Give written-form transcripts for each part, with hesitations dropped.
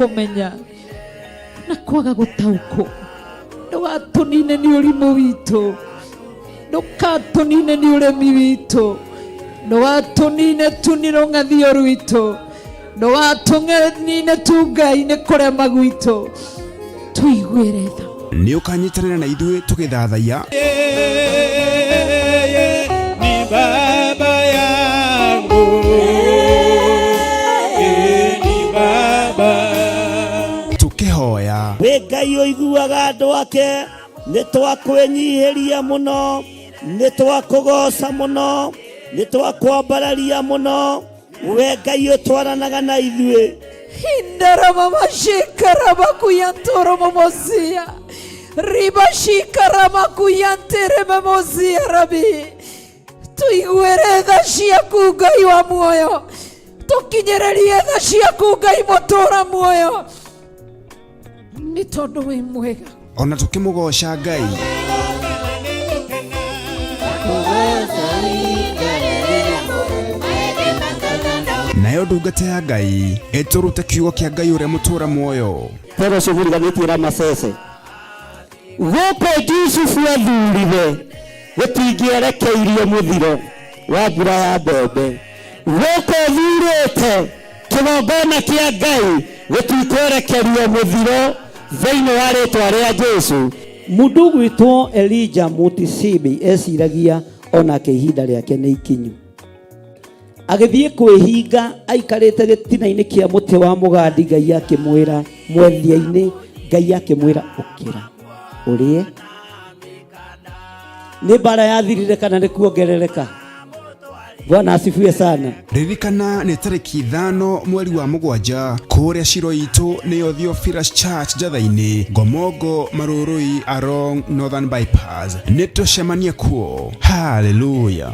Kũmenya na kwaga gũtaũkwo. Ndũgatũnine nĩ ũrimũ witũ, ndũkatũnine nĩ ũremi witũ, ndũgatũnine tu nĩ rũng'athio rwitũ, ndũgatũnine tu Ngai nĩ kũrema gwitũ, tũiguĩre tha. Nĩ ũkanyitanĩra na ithuĩ tũgĩthathaiya. Yeye ni baba yangu. Yeye ni baba. Tũkĩhoya. Wĩ Ngai ũiguaga andũ ake, nĩ twakwĩnyihĩria mũno, nĩ twakũgoca mũno, nĩ twakwambararia mũno, we Ngai ũtwaranaga na ithuĩ. Hindaramamashikaramakuyantoromomosia ribashikaramakuyantĩrĩmemosia rabi tũiguĩre tha ciaku Ngai wa muoyo, tũkinyĩrĩrie tha ciaku Ngai mũtũra muoyo, nĩ tondũ wĩ mwega. Ona tũkĩmũgoca Ngai. Nayo ndungata ya Ngai ĩtũrute kiugo kĩa Ngai ũrĩa mũtũra muoyo. Toro ũcio mũriganĩtie Ramasese. Gũkũ Jusufu athurire gũtingĩerekeirio mũthiro wa mbura ya mbembe. Gũkũ thurĩte kĩgongona kĩa Ngai gũtikwerekerio mũthiro thĩinĩ wa rĩtwa rĩa Jesu. Mũndũ ũgwĩtwo Elija Mũtisibi eciragia onake ihinda rĩake nĩ ikinyu. Agĩthiĩ kwĩhinga aikarĩte gĩtina-inĩ kĩa mũtĩ wa mũgandi, Ngai akĩmwĩra mwethia-inĩ, Ngai akĩmwĩra ũkĩra ũrĩe. Nĩ mbara yathirire kana nĩ kuongerereka? Bwana asifiwe sana. Ririkana nĩ tarĩki 5 mweri wa 7 kũrĩa Shilo itũ nĩyo Theophilus Church Njatha-inĩ, Ngomongo, Marũrũi along Northern Bypass. Nĩ tũcemanie kuo. Hallelujah.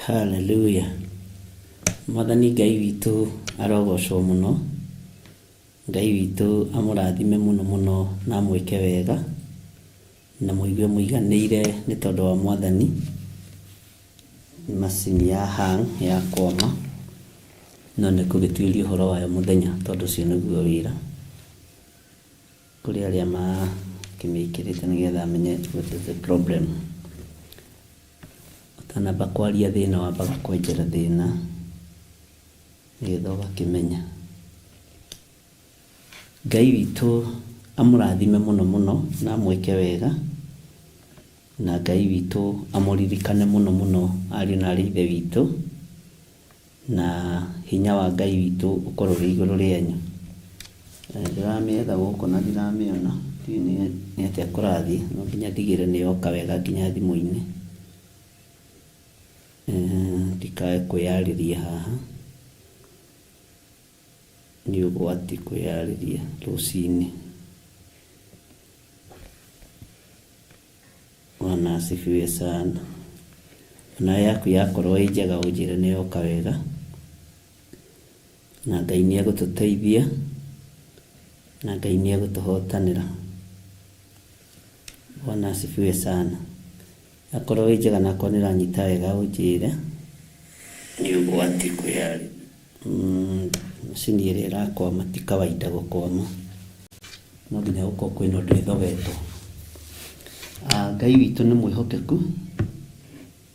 Hallelujah. Mwathani Ngai witũ arogocwo mũno. Ngai witũ amũrathime mũno mũno na amwĩke wega na mũigue mũiganĩire nĩ tondũ wa Mwathani. Macini ya hang ya kwama no nĩ ngũgĩtuĩria ũhoro wayo mũthenya tondũ ũcio nĩguo wĩra. Kũrĩ arĩa makĩmĩkĩrĩte nĩgetha menye what is the problem. Ũtanamba kwaria thĩna wambaga kwenjera thĩna nĩgetha ũgakĩmenya. Ngai witũ amũrathime mũno mũno na amwĩke wega, na Ngai witũ amũririkane mũno mũno ariũ na arĩ ithe witũ, na hinya wa Ngai witũ ũkorwo wĩ igũrũ rĩanyu. Ndĩramĩetha gũkũ na ndiramĩona, ndiũĩ nĩ atĩa kũrathiĩ, no nginya ndigĩrĩre nĩ yoka wega nginya thimũ-inĩ, ndikae kwĩyarĩria haha. Nĩ ũgwati kwĩyarĩria rũcinĩ. Bwana asifiwe sana. Onawe yaku yakorwo ĩ njega ũnjĩre nĩ yoka wega. Na Ngai nĩ egũtũteithia, na Ngai nĩ egũtũhotanĩra. Bwana asifiwe sana. Akorwo ĩ njega na akorwo nĩ ĩranyita wega ũnjĩre. Nĩ ũgwati kwĩyarĩria. Macini ĩrĩa ĩrakwama ti kawaida gũkwama, no nginya gũkorwo kwĩna ũndũ ĩthogetwo. Ngai witũ nĩ mwĩhokeku,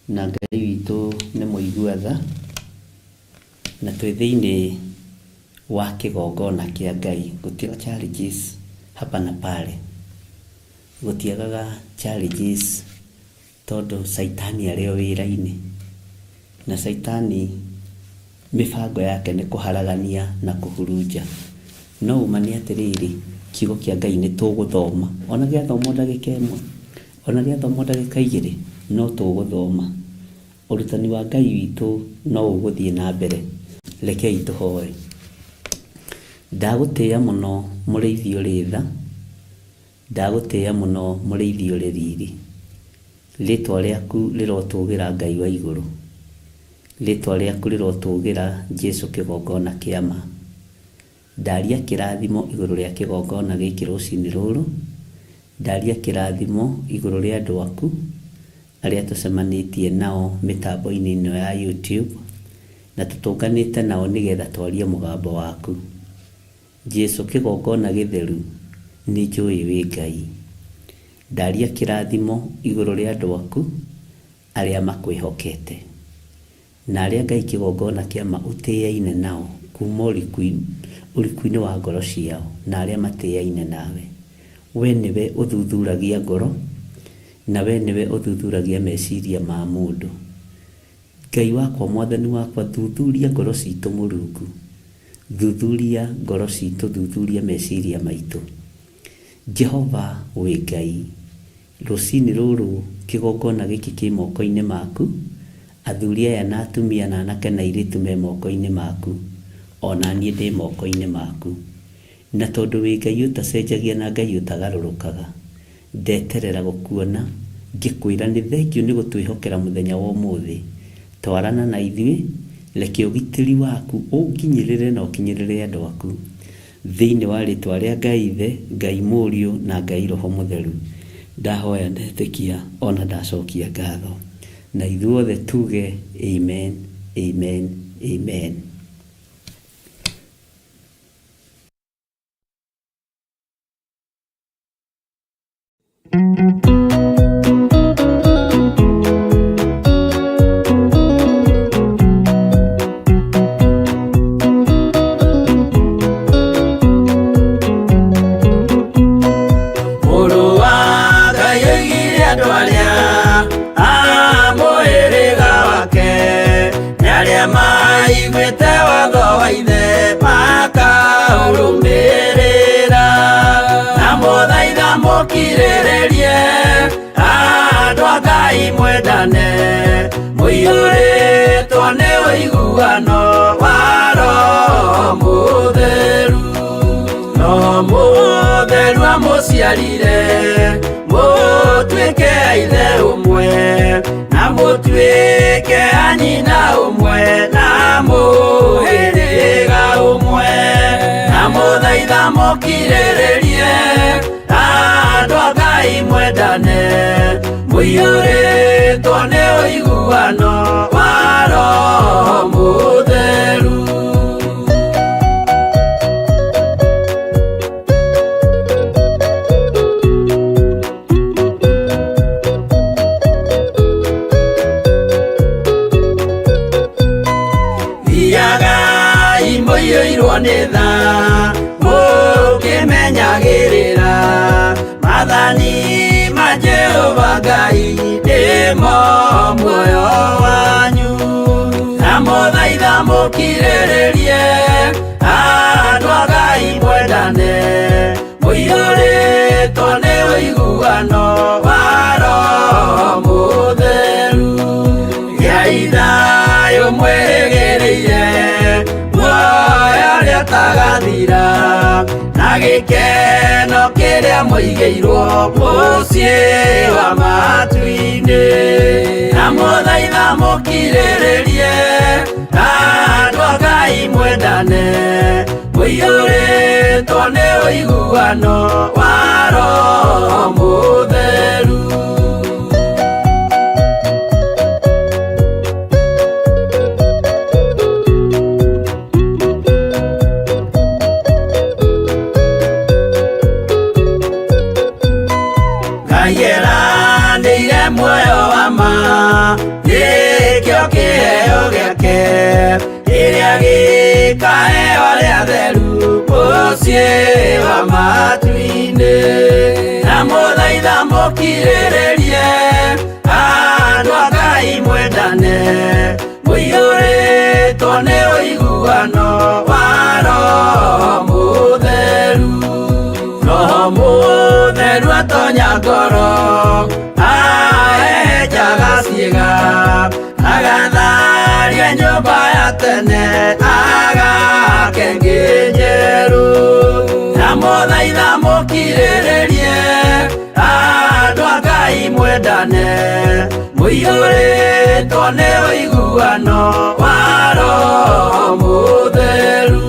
na Ngai witũ nĩ mũigua tha, na twĩ thĩiniĩ wa kĩgongona kĩa Ngai. Gũtirĩ challenges hapa na pale, gũtiagaga challenges tondũ caitani arĩ o wĩra-inĩ, na caitani. Mĩbango yake nĩ kũharagania na kũhurunja. No ũma nĩ atĩrĩrĩ, kiugo kĩa Ngai nĩ tũgũthoma. Ona gĩathomwo ndagĩka ĩmwe, ona gĩathomwo ndagĩka igĩrĩ, no tũgũthoma. Ũrutani wa Ngai witũ no ũgũthiĩ na mbere. Rekei tũhoe. Ndagũtĩĩa mũno mũrĩithi ũrĩ tha, ndagũtĩĩa mũno mũrĩithi ũrĩ riri. Rĩtwa rĩaku rĩrotũgĩra Ngai wa igũrũ. Rĩtwa rĩaku rĩrotũgĩra Jesu kĩgongona kĩa ma. Ndaria kĩrathimo igũrũ rĩa kĩgongona gĩkĩ rũcinĩ rũrũ. Ndaria kĩrathimo igũrũ rĩa andũ aku arĩa tũcemanĩtie nao mĩtambo-inĩ ĩno ya YouTube na tũtũnganĩte nao nĩgetha twarie mũgambo waku. Jesu kĩgongona gĩtheru nĩ njũĩ wĩ Ngai. Ndaria kĩrathimo igũrũ rĩa andũ aku arĩa makwĩhokete. Na arĩa Ngai kĩgongona kĩa ma ũtĩaine nao kuma ũriku-inĩ wa ngoro ciao na arĩa matĩaine nawe. We nĩwe ũthuthuragia ngoro na we nĩwe ũthuthuragia meciria ma mũndũ. Ngai wakwa mwathani wakwa thuthuria ngoro citũ Mũrungu. Thuthuria ngoro citũ, thuthuria meciria maitũ. Jehova wĩ Ngai. Rũcinĩ rũrũ kĩgongona gĩkĩ kĩ moko-inĩ maku, athuri aya na atumia na anake na airĩtu me moko-inĩ maku, o na niĩ ndĩ moko-inĩ maku. Na tondũ wĩ Ngai ũtacenjagia na Ngai ũtagarũrũkaga, ndeterera gũkuona ngĩkwĩra nĩ thengiũ nĩ gũtwĩhokera mũthenya wa ũmũthĩ. Twarana na ithuĩ, reke ũgitĩri waku ũnginyĩrĩre na ũkinyĩrĩre andũ aku. Thĩinĩ wa rĩtwa rĩa Ngai Ithe, Ngai Mũriũ na Ngai Roho Mũtheru, ndahoya ndetĩkia ona ndacokia ngatho. Na ithuothe tuge amen, amen, amen. Mũrũ wa Ngai oigire andũ arĩa a mũhĩrĩga wake nĩ arĩa maiguĩte watho wa ithe makaũrũmĩrĩra na mũthaitha mũkirĩrĩrie andũ a Ngai mwendane mũiyũrĩtwo nĩ ũiguano wa Roho Mũtheru. No mũtheru amũciarire mũtuĩke a ithe ũmwe na mũtuĩke a nyina ũmwe na mũhĩrĩga ũmwe na mũthaitha mũkirĩrĩrie andũ a Ngai mwendane mũiyũrĩtwo nĩ ũiguano wa Roho Mũtheru. Thiagai mũiyũirwo nĩ tha mũkĩmenyagĩrĩra maathani ma Jehova Ngai nĩmo muoyo wanyu na mũthaitha mũkirĩrĩrie andũ a Ngai mwendane mũiyũrĩtwo nĩ ũiguano wa Roho Mũtheru. Gĩai thayũ mwĩrĩgĩrĩire muoyo ũrĩa ũtagathira na gĩkeno kĩrĩa mũigĩirwo mũciĩ wa matu-inĩ na mũthaitha mũkirĩrĩrie andũ a Ngai mwendane mũiyũrĩtwo nĩ ũiguano wa Roho Mũtheru. Ngai eranĩire muoyo wa ma nĩkĩo kĩheo gĩake kĩrĩa gĩkaheo arĩa atheru mũciĩ wa matu-inĩ na mũthaitha mũkirĩrĩrie andũ a Ngai mwendane. Mũiyũrĩtwo nĩ ũiguano wa Roho Mũtheru. Roho Mũtheru atonya ngoro, ahehenjaga ciĩga, agatharia nyũmba ya tene, agake ĩngĩ njerũ. Ndamũthaitha mũkirĩrĩrie, andũ a Ngai mwendane, mũiyũrĩtwo nĩ ũiguano wa Roho Mũtheru.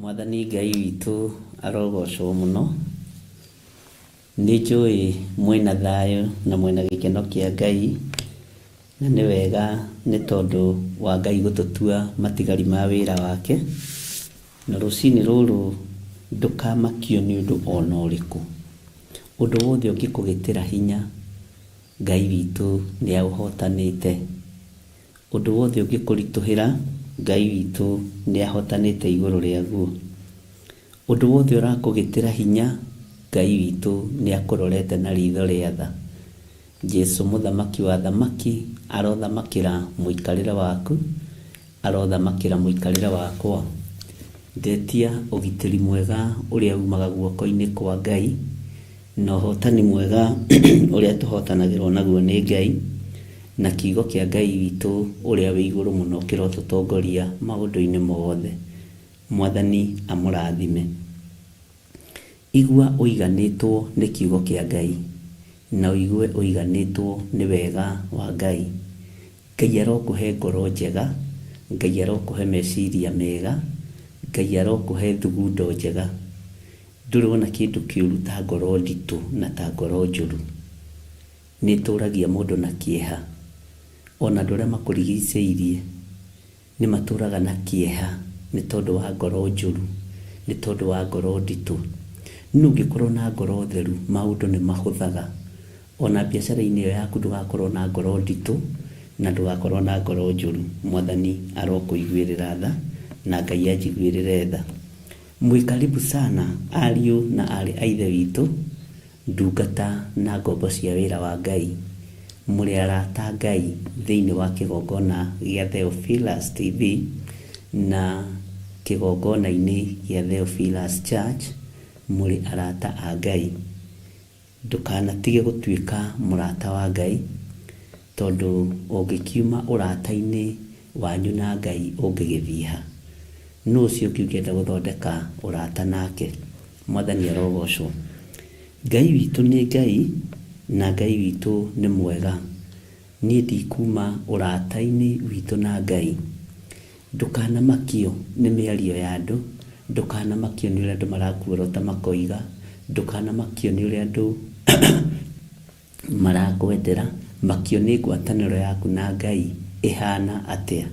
Mwathani Ngai witũ arogocwo mũno. Nĩ njũĩ mwĩna thayũ na mwĩna gĩkeno kĩa Ngai, na nĩ wega nĩ tondũ wa Ngai gũtũtua matigari ma wĩra wake. Na rũcinĩ rũrũ ndũkamakio nĩ ũndũ ona ũrĩkũ. Ũndũ wothe ũngĩkũgĩtĩra hinya, Ngai witũ nĩ aũhotanĩte. Ũndũ wothe ũngĩkũritũhĩra, Ngai witũ nĩ ahotanĩte igũrũ rĩaguo. Ũndũ wothe ũrakũgĩtĩra hinya, Ngai witũ nĩ akũrorete na ritho rĩa tha. Jesu mũthamaki wa athamaki arothamakĩra mũikarĩre waku, arothamakĩra mũikarĩre wakwa. Ndetia ũgitĩri mwega ũrĩa umaga guoko-inĩ kwa Ngai, na ũhotani mwega ũrĩa tũhotanagĩrwo naguo nĩ Ngai, na kiugo kĩa Ngai witũ ũrĩa wĩ igũrũ mũno kĩrotũtongoria maũndũ-inĩ mothe. Mwathani amũrathime. Igua ũiganĩtwo nĩ kiugo kĩa Ngai, na ũigue ũiganĩtwo nĩ wega wa Ngai. Ngai arokũhe ngoro njega, Ngai arokũhe meciria mega, Ngai arokũhe thugundo njega. Ndũrĩ wona kĩndũ kĩũru ta ngoro nditũ na ta ngoro njũru. Nĩ ĩtũragia mũndũ na kĩeha. Ona andũ arĩa makũrigicĩirie nĩ matũraga na kĩeha nĩ tondũ wa ngoro njũru, nĩ tondũ wa ngoro nditũ. No ũngĩkorwo na ngoro theru maũndũ nĩ mahũthaga. Ona biacara-inĩ ĩyo yaku ndũgakorwo na ngoro nditũ na ndũgakorwo na ngoro njũru. Mwathani arokũiguĩrĩra tha na Ngai anjiguĩrĩre tha. Mwĩ karibu sana ariũ na aarĩ a Ithe witũ, ndungata na ngombo cia wĩra wa Ngai. Mũrĩ arata a Ngai thĩinĩ wa kĩgongona gĩa Theophilus TV na kĩgongona-inĩ gĩa Theophilus Church. Mũrĩ arata a Ngai. Ndũkanatige gũtuĩka mũrata wa Ngai, tondũ ũngĩkiuma ũrata-inĩ wanyu na Ngai ũngĩgĩthiĩ ha? Nũ ũcio ũngĩ ũngĩenda gũthondeka ũrata nake? Mwathani arogocwo. Ngai witũ nĩ Ngai, na Ngai witũ nĩ mwega. Niĩ ndikuuma ũrata-inĩ witũ na Ngai. Ndũkanamakio nĩ mĩario ya andũ, ndũkanamakio nĩ ũrĩa andũ marakuorota makoiga, ndũkanamakio nĩ ũrĩa andũ marakwendera, makio nĩ ngwatanĩro yaku na Ngai ĩhana atĩa.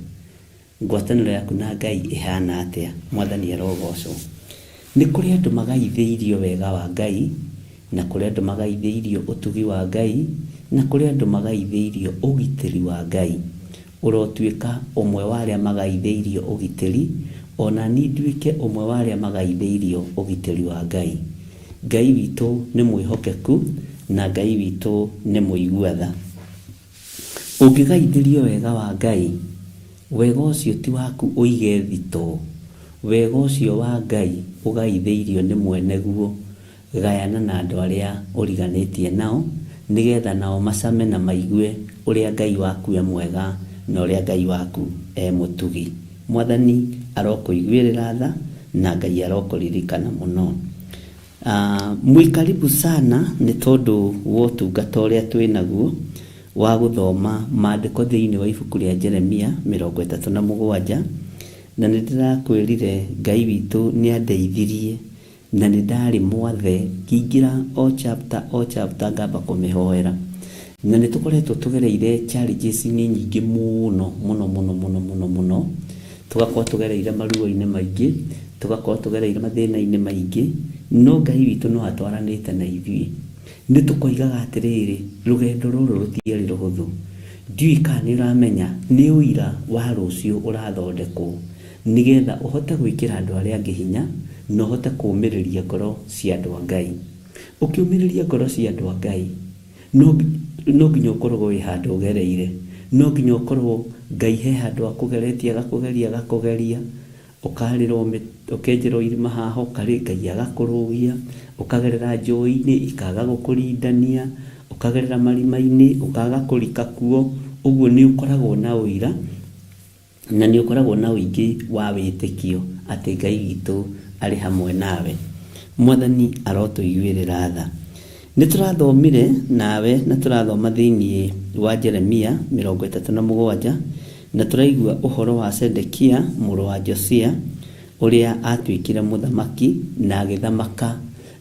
Ngwatanĩro yaku na Ngai ĩhana atĩa? Mwathani arogocwo. Nĩ kũrĩ andũ magaithĩirio wega wa Ngai, na kũrĩ andũ magaithĩirio ũtugi wa Ngai, na kũrĩ andũ magaithĩirio ũgitĩri wa Ngai. Ũrotuĩka ũmwe wa arĩa magaithĩirio ũgitĩri, o na niĩ nduĩke ũmwe wa arĩa magaithĩirio ũgitĩri wa Ngai. Ngai witũ nĩ mwĩhokeku, na Ngai witũ nĩ mũigua tha. Ũngĩgaithĩrio wega wa Ngai, wega ũcio ti waku ũige thitoo. Wega ũcio wa Ngai ũgaithĩirio nĩ mwene guo, gayana na andũ arĩa ũriganĩtie nao, nĩgetha nao macame na maigue ũrĩa Ngai waku e mwega na ũrĩa Ngai waku e mũtugi. Mwathani arokũiguĩrĩra tha na Ngai arokũririkana mũno. Mwĩ karibu sana nĩ tondũ wa ũtungata ũrĩa twĩ naguo wa gũthoma maandĩko thĩinĩ wa ibuku rĩa Jeremia 37, na nĩ ndĩrakwĩrire Ngai witũ nĩ andeithirie Na nĩ ndarĩ mwathe ngĩingĩra o chapter o chapter ngamba kũmĩhoera. Na nĩ tũkoretwo tũgereire challenges-inĩ nyingĩ mũno mũno mũno mũno mũno mũno, tũgakorwo tũgereire maruo-inĩ maingĩ, tũgakorwo tũgereire mathĩna-inĩ maingĩ, no Ngai witũ no atwaranĩte na ithuĩ. Nĩ tũkoigaga atĩrĩrĩ, rũgendo rũrũ rũtiarĩ rũhũthũ. Ndiũĩ kana nĩ ũramenya nĩ ũira wa rũciũ ũrathondekwo nĩgetha ũhote gwĩkĩra andũ arĩa angĩ hinya na ũhote kũũmĩrĩria ngoro cia andũ a Ngai. Ũkĩũmĩrĩria ngoro cia andũ a Ngai, no no nginya ũkorwo wĩ handũ ũgereire. No nginya ũkorwo Ngai he handũ akũgeretie agakũgeria agakũgeria, ũkarĩrwo ũkenjerwo irima haha ũkarĩ Ngai agakũrũgia, ũkagerera njũĩ-inĩ ikaga gũkũrindania, ũkagerera marima-inĩ ũkaga kũrika kuo, ũguo nĩ ũkoragwo na ũira na nĩ ũkoragwo na ũingĩ wa wĩtĩkio atĩ Ngai witũ arĩ hamwe nawe. Mwathani arotũiguĩrĩra tha. Nĩ tũrathomire nawe na tũrathoma thĩinĩ wa Jeremia 37 na tũraigua ũhoro wa Sedekia mũrũ wa Josia ũrĩa atuĩkire mũthamaki na agĩthamaka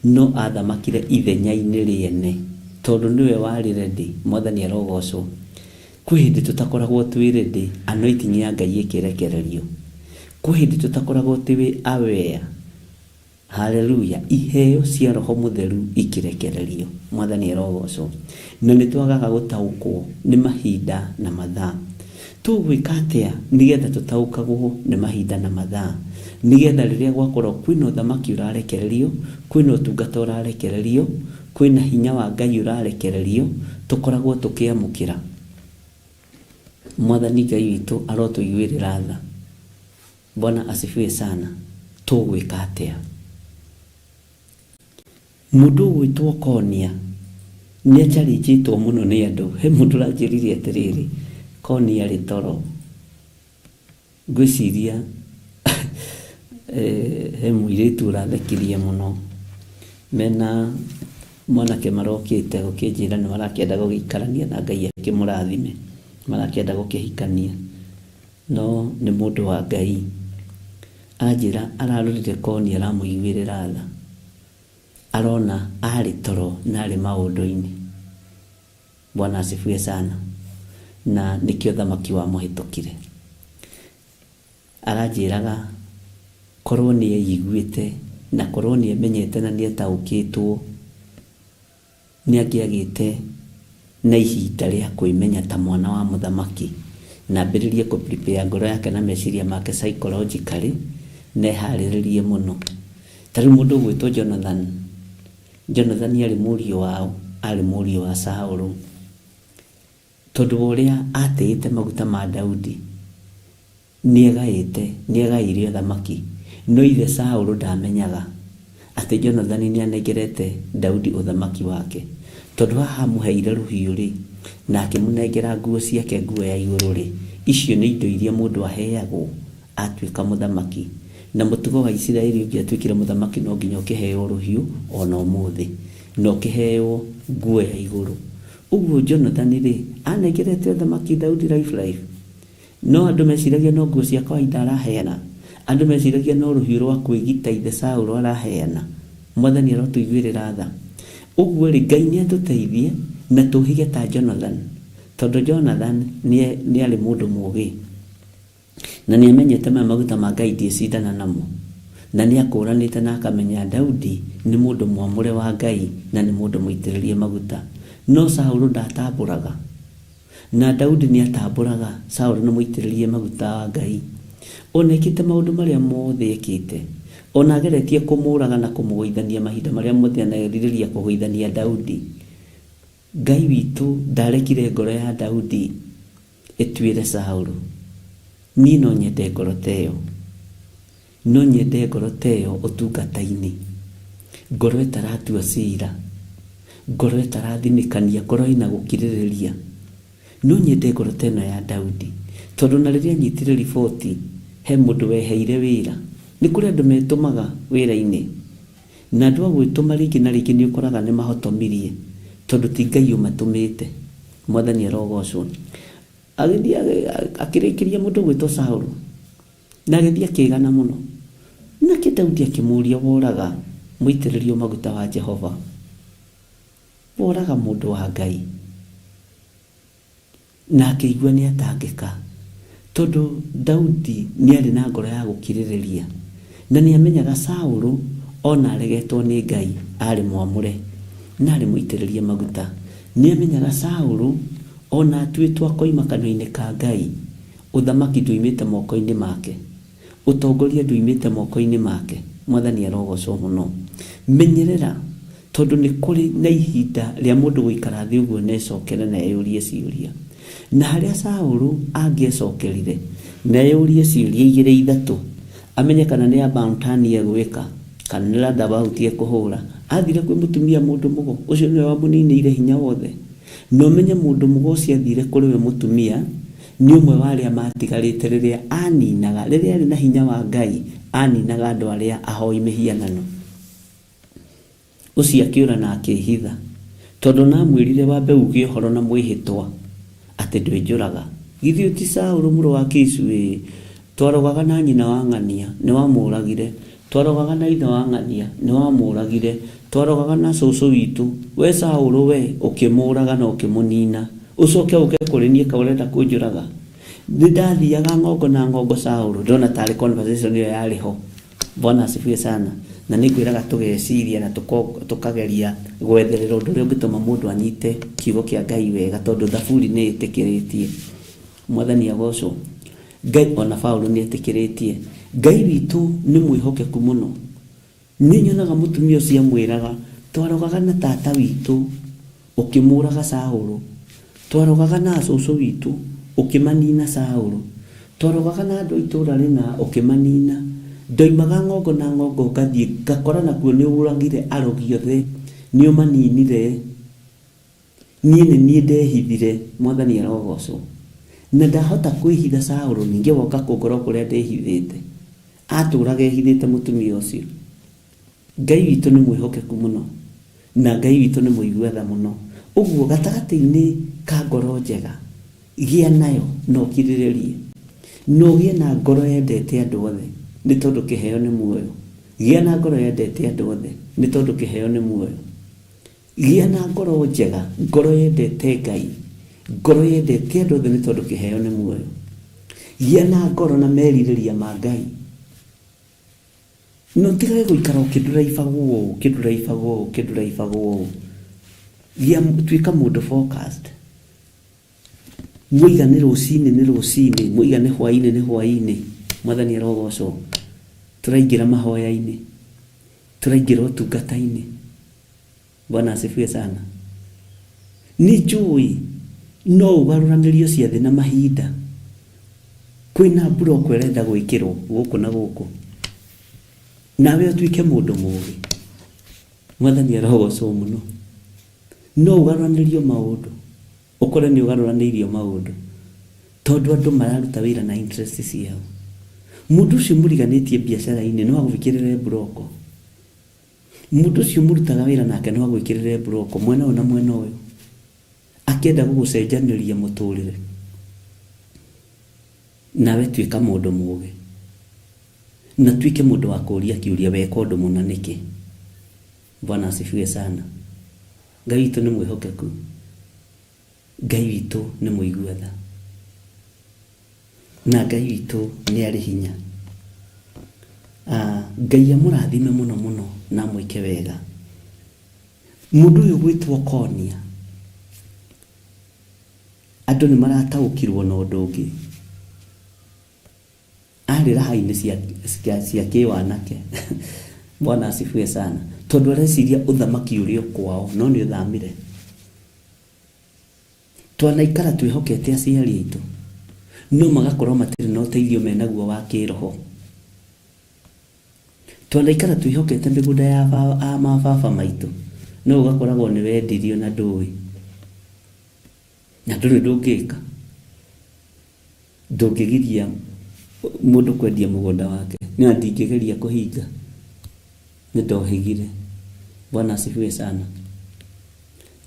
no athamakire ithenya-inĩ rĩene tondũ nĩwe warĩ ready. Mwathani arogocwo. Kwĩ hĩndĩ tũtakoragwo twĩ ready anointing ya Ngai ĩkĩrekererio. Kwĩ hĩndĩ tũtakoragwo twĩ aware Haleluya! Iheo cia Roho Mũtheru ikĩrekererio. Mwathani arogocwo. Na nĩ twagaga gũtaũkwo nĩ mahinda na mathaa. Tũgwĩka atĩa nĩgetha tũtaũkagwo nĩ mahinda na mathaa? Nĩgetha rĩrĩa gwakorwo kwĩna ũthamaki ũrarekererio, kwĩna ũtungata ũrarekererio, kwĩna hinya wa Ngai ũrarekererio, tũkoragwo tũkĩamũkĩra. Mwathani Ngai witũ arotũiguĩrĩra tha. Bwana asifiwe sana. Tũgwĩka atĩa? Mũndũ ũgwĩtwo Konia nĩ acarĩnjĩtwo mũno nĩ andũ. He mũndũ ũranjĩrire atĩrĩrĩ, Konia arĩ toro. Ngwĩciria he mũirĩtu ũrathekirie mũno mena mwanake marokĩte gũkĩnjĩra nĩ marakĩenda gũgĩikarania na Ngai akĩmũrathime, marakĩenda gũkĩhikania. No nĩ mũndũ wa Ngai. Anjĩra ararorire Konia aramũiguĩrĩra tha. Arona arĩ toro na arĩ maũndũ-inĩ. Bwana asifiwe sana. Na nĩkĩo thamaki wamũhĩtũkire. Aranjĩraga korwo nĩ eiguĩte na korwo nĩ emenyete na nĩ etaũkĩtwo nĩ angĩagĩte na ihinda rĩa kwĩmenya ta mwana wa mũthamaki na ambĩrĩrie kũ prepare ngoro yake na meciria make psychologically na eharĩrĩrie mũno. Ta rĩu mũndũ ũgwĩtwo Jonathan, Jonathani aarĩ mũriũ wa ũ? Aarĩ mũriũ wa Saũlũ. Tondũ wa ũrĩa aatĩĩte maguta ma Daudi, nĩegaĩte, nĩegaĩire ũthamaki. No ithe Saũlũ ndaamenyaga atĩ Jonathani nĩanengerete Daudi ũthamaki wake. Tondũ haha amũheire rũhiũ-rĩ, na akĩmũnengera nguo ciake, nguo ya igũrũ-rĩ, icio nĩ indo iria mũndũ aheagwo atuĩka mũthamaki. Na mũtugo wa Isiraeli ũngĩatuĩkire mũthamaki no nginya ũkĩheo rũhiũ o na ũmũthĩ, na ũkĩheo nguo ya igũrũ. Ũguo Jonathani-rĩ, anengerete ũthamaki Daudi life life? No andũ meciragia no nguo cia kawaida araheana? Andũ meciragia no rũhiũ rwa kwĩgita ithe Saũlũ araheana? Mwathani arotũiguĩrĩra tha. Ũguo-rĩ, Ngai nĩatũteithie na tũhĩge ta Jonathan, tondũ Jonathan nĩarĩ mũndũ mũũgĩ. Na nĩamenyete maya maguta ma Ngai ndiĩcindana namo. Na nĩakũũranĩte na akamenya Daudi nĩ mũndũ mwamũre wa Ngai na nĩ mũndũ mũitĩrĩrie maguta. No Saũlũ ndaatambũraga. Na Daudi nĩatambũraga, Saũlũ nĩ mũitĩrĩrie maguta wa Ngai. O na ekĩte maũndũ marĩa mothe ekĩte, o na ageretie kũmũũraga na kũmũgũithania mahinda marĩa mothe anerirĩria kũgũithania Daudi, Ngai witũ ndarekire ngoro ya Daudi ĩtuĩre Saũlũ. Niĩ no nyende ngoro ta ĩyo. No nyende ngoro ta ĩyo ũtungata-inĩ. Ngoro ĩtaratua cira. Ngoro ĩtarathinĩkania, ngoro ĩna gũkirĩrĩria. No nyende ngoro ta ĩno ya Daudi. Tondũ ona rĩrĩa anyitire riboti, he mũndũ weheire wĩra. Nĩ kũrĩ andũ metũmaga wĩra-inĩ. Na andũ a gwĩtũma rĩngĩ na rĩngĩ nĩ ũkoraga nĩ mahotomirie tondũ ti Ngai ũmatũmĩte. Mwathani arogocwo. Agĩthiĩ akĩrĩkĩria mũndũ ũgwĩtwo Saũlũ na agĩthiĩ akĩĩgana mũno. Nake Daudi akĩmũria woraga. Mũitĩrĩrio maguta wa Jehova. Woraga mũndũ wa Ngai. Na akĩigua nĩ atangĩka. Tondũ Daudi nĩ arĩ na ngoro ya gũkirĩrĩria. Na nĩ amenyaga Saũlũ ona aregetwo nĩ Ngai arĩ mwamũre na arĩ mũitĩrĩrie maguta. Nĩ amenyaga Saũlũ ona atuĩtwo akoima kanua-inĩ ka Ngai, ũthamaki nduoimĩte moko-inĩ make. Ũtongoria nduoimĩte moko-inĩ make. Mwathani arogocwo mũno. Menyerera tondũ nĩ kũrĩ na ihinda rĩa mũndũ gũikara thĩ ũguo na ecokere na eyũrie ciũria. Na harĩa Saũlũ angĩecokerire na eyũrie ciũria igĩrĩ ithatũ, amenye kana nĩ about-turn egwĩka, kana nĩ roundabout ekũhũra, athire kwĩ mũtumia mũndũ mũgo, ũcio nĩwe wamũninĩire hinya wothe. Na ũmenye mũndũ mũgo ũcio athire kũrĩ we mũtumia, nĩ ũmwe wa arĩa matigarĩte rĩrĩa aninaga, rĩrĩa arĩ na hinya wa Ngai, aninaga andũ arĩa ahoi mĩhianano. Ũcio akĩũra na akĩĩhitha, tondũ namwĩrire wambe uuge ũhoro na mwĩhĩtwa atĩ ndwĩnjũraga. Githĩ ũyũ ti Saũlũ mũrũ wa Kishu? Ĩĩ, twarogaga na nyina wa ng'ania, nĩwamũũragire. Twarogaga na ithe wa ng'ania, nĩwamũũragire. Twarogaga na cũcũ witũ, we Saũlũ we, ũkĩmũũraga na ũkĩmũnina. Ũcoke ũke kũrĩ niĩ kaĩ ũrenda kũnjũraga? Nĩndathiaga ng'ongo na ng'ongo Saũlũ, ndĩrona tarĩ conversation ĩyo yarĩ ho. Bwana asifiwe sana. Na nĩ ngwĩraga tũgeciria na tũkageria gwetherera ũndũ ũrĩa ũngĩtũma mũndũ anyite kiugo kĩa Ngai wega tondũ thaburi nĩ ĩtĩkĩrĩtie. Mwathani agocwo. Ngai ona Paulo nĩ etĩkĩrĩtie. Ngai witũ nĩ mwĩhokeku mũno. Nĩ nyonaga mũtumia ũcio amwĩraga, twarogaga na tata witũ ũkĩmũraga Saũlũ. Twarogaga na cũcũ witũ ũkĩmanina Saũlũ. Twarogaga na andũ a itũũra rĩna ũkĩmanina. Ndoimaga ng'ongo na ng'ongo ngathiĩ ngakora nakuo nĩ ũragire arogi othe, nĩ ũmaninire. Niĩ nĩ niĩ ndehithire, Mwathani arogocwo. Na ndahota kwĩhitha Saũlũ, ningĩ woka kũngora o kũrĩa ndĩhithĩte. Atũraga ehithĩte mũtumia ũcio. Ngai witũ nĩ mwĩhokeku mũno, na Ngai witũ nĩ mũigua tha mũno. Ũguo gatagatĩ-inĩ ka ngoro njega, gĩa nayo na ũkirĩrĩrie. Na ũgĩe na ngoro yendete andũ othe, nĩ tondũ kĩheo nĩ muoyo. Gĩa na ngoro yendete andũ othe, nĩ tondũ kĩheo nĩ muoyo. Gĩa na ngoro njega, ngoro yendete Ngai, ngoro yendete andũ othe nĩ tondũ kĩheo nĩ muoyo. Gĩa na ngoro na merirĩria ma Ngai. Na ũtigage gũikara ũkĩndũraibagwo ũũ, ũkĩndũraibagwo ũũ, ũkĩndũraibagwo ũũ. Gĩa, tuĩka mũndũ focused. Mwoiga nĩ rũcinĩ nĩ rũcinĩ, mwoiga nĩ hwainĩ nĩ hwainĩ. Mwathani arogocwo. Tũraingĩra mahoya-inĩ, tũraingĩra ũtungata-inĩ. Bwana asifiwe sana. Nĩ njũĩ no ũgarũranĩrio ciathĩ na mahinda. Kwĩna mburoko ĩrenda gwĩkĩrwo gũkũ na gũkũ. Nawe ũtuĩke mũndũ mũgĩ. Mwathani arogocwo mũno. No ũgarũranĩrio maũndũ, ũkore nĩ ũgarũranĩirio maũndũ. Tondũ andũ mararuta wĩra na interest ciao. Mũndũ ũcio mũriganĩtie biacara-inĩ no agwĩkĩrĩre mburoko. Mũndũ ũcio mũrutaga wĩra nake no agwĩkĩrĩre mburoko mwena ũyũ na mwena ũyũ, akĩenda gũgũcenjanĩria mũtũrĩre. Nawe tuĩka mũndũ mũgĩ, na tuĩke mũndũ wa kũria kĩũria, weka ũndũ mũna nĩkĩ? Bwana asifiwe sana. Ngai witũ nĩ mwĩhokeku, Ngai witũ nĩ mũigua tha, na Ngai witũ nĩ arĩ hinya. Ah, Ngai amũrathime mũno mũno na amwĩke wega. Mũndũ ũyũ gwĩtwo Konia, andũ nĩ marataũkirwo na ũndũ ũngĩ. Arĩ raha-inĩ cia, cia, cia kĩwanake. Bwana asifiwe sana. Tondũ areciria ũthamaki ũrĩ o kwao, no nĩ ũthamire. Twanaikara twĩhokete aciari aitũ, no magakorwo matirĩ na ũteithio menaguo wa kĩroho. Twanaikara twĩhokete mĩgũnda ya a mababa maitũ, no ũgakoragwo nĩ wendirio na ndũĩ, na ndũrĩ ũndũ ũngĩka. Ndũngĩgiria mũndũ kwendia mũgũnda wake. Niĩ ona ndingĩgeria kũhinga, nĩ ndohĩgire. Bwana asifiwe sana.